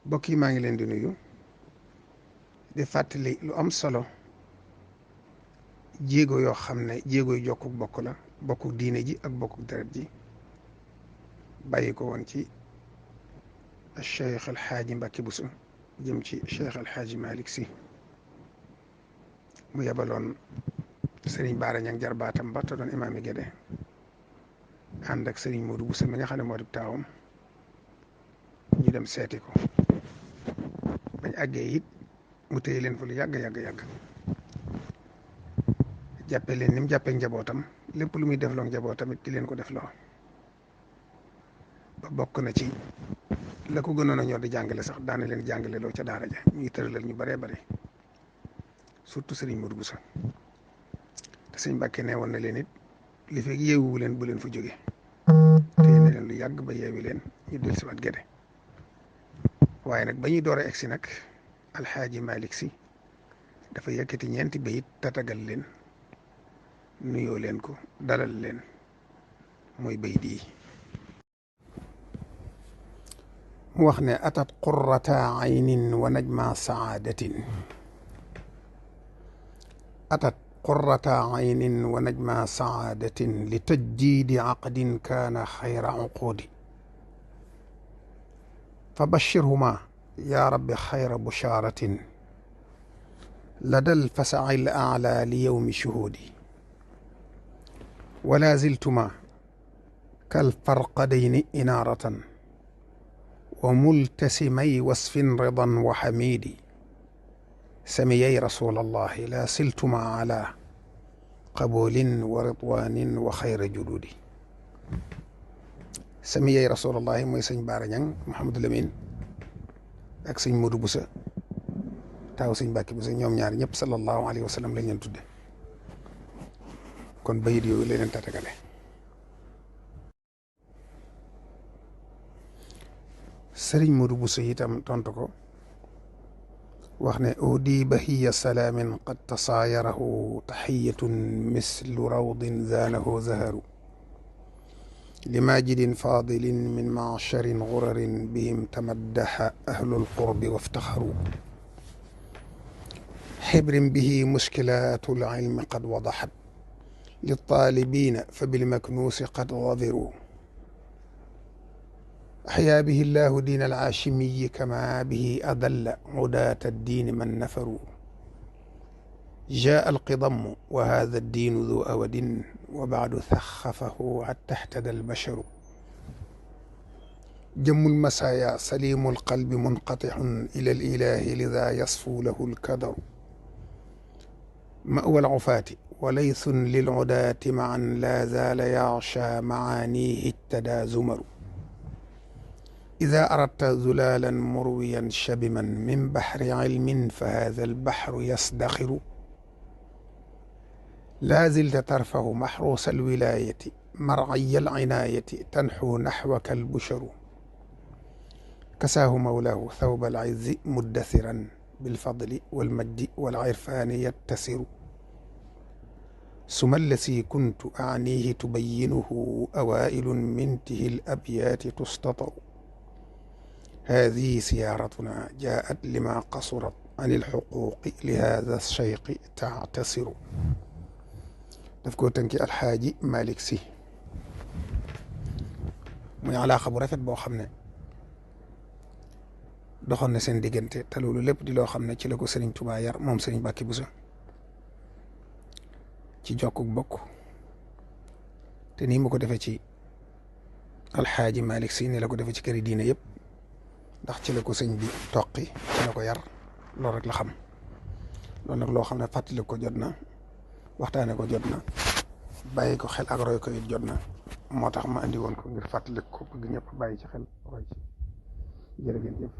mbokk yi maa ngi leen di nuyu di fàttali lu am solo jéego yoo xam ne jéego yu jokkuk bokk la bokkuk diine ji ak bokkuk deret ji bàyyi ko woon ci Cheikh El Hadj Mbacke Bousso jëm ci Cheikh El Hadj Malick Sy mu yebaloon Serigne Bara Niang jarbaatam ba te doon imaami Gédé ànd ak Serigne Modou Bousso mi nga xam ne moo di taawam ñu dem seeti ko bañ àggee it mu téye leen fa lu yàgg jàppe leen ni mu jàppee njabootam lépp lu muy defloo njabootam it di leen ko defloo ba bokk na ci la ko gënoon a ñor di jàngale sax daana leen jàngale loo ca daara ja ñuy tëralal ñu bëree bëri surtout Serigne Modou Bousso te sëñ Mbàkke ne woon na leen it li fekk yeewu leen bu leen fa jóge téye na leen lu yàgg ba yeewi leen ñu del si waat Gédé waaye nag ba ñuy door a egsi nag alxaaji Malick Sy dafa yëkkati ñeenti bayit tatagal leen nuyoo leen ko dalal leen mooy bayit yi mu wax ne atat qurrata aynin wa najma saadatin atat qurrata aynin wa najma saadatin li tajdiidi aqdin kaana xayra uquudi fa bashirhuma yaa rabbi xayra bushaaratin ladal fasaci l aclaa li yowmi shuhuudi wala ziltuma kalfarqadayni inaaratan wa multasimay wasfin ridan wa xamiidi samiyay rasulallahi la siltuma ala qaboolin wa ridwanin wa xayra juduudi samiyay rasulallahi mooy sëñ Bara Niang Mouhamadou Lamine ak sëñ Modou Bousso taaw sëñ Mbàkke Bousso ñoom ñaar ñëpp sallallahu alayhi wa sallam lañ leen tudde kon bayit yooyu la leen tatagale sëriñ Modou Bousso itam tontu ko wax ne udi bahiya salaamin qad tasaayarahu taxiyatun mislu rawdin zaanahu zaharu limaajidin faadilin min maasharin gurarin bihim tamaddaxa ahlul qurbi waftaxaru xibrin bihi mushkilaatul ilmi qad wadaxat liltaalibiina fa bilmaknuusi qad wadiru axyaa bihi llahu diina alcaashimiyi kama bihi adalla udaata addiini man nafaru jaa alqidamu wa haada addiinu du awadin wa bacdu saxafahu xatta ihtada albasharu jëmmu lmasaaya saliimu alqalbi munqatixun ila alilahi lida yasfu lahu alkadaru mawa alcufaati wa laysun lilcudaati macan laa zaala yaxsha macaaniihi ihtada zumaru ida aradta zulaalan murwiyan shabiman min baxri cilmin fa haada albaxru yasdaxiru laa zilta tarfahu maxruusa alwilaayati marciya alcinaayati tanxu naxwaka albusharu kasaahu mawlaahu thawba alcizzi muddasiran bilfadli walmajdi walcirfaani yattasiru suma allasi kuntu acniihi tubayinuhu awaa'ilu mintihi alabyaati tustataru haadihi siyaaratuna jaa'at lima qasurat an alxuquuqi li haada alcheyqi tactasiru daf koo tënki alxaaji Malick Sy muy alaaqa bu rafet boo xam ne doxoon na seen diggante te loolu lépp di loo xam ne ci la ko Serigne Touba yar moom Serigne Mbacke Bousso ci jokkuk bokk te nii mu ko defee ci alxaaji Malick Sy ni la ko defee ci këri diine yëpp ndax ci la ko sëñ bi toqi ci la ko yar loolu rek la xam loolu nag loo xam ne fàttali ko jot na waxtaane ko jot na bàyyi ko xel ak roy ko it jot na moo tax ma andi woon ko ngir fàttali ko bëgg ñëpp bàyyi ci xel roy ci jërë ngeen jëf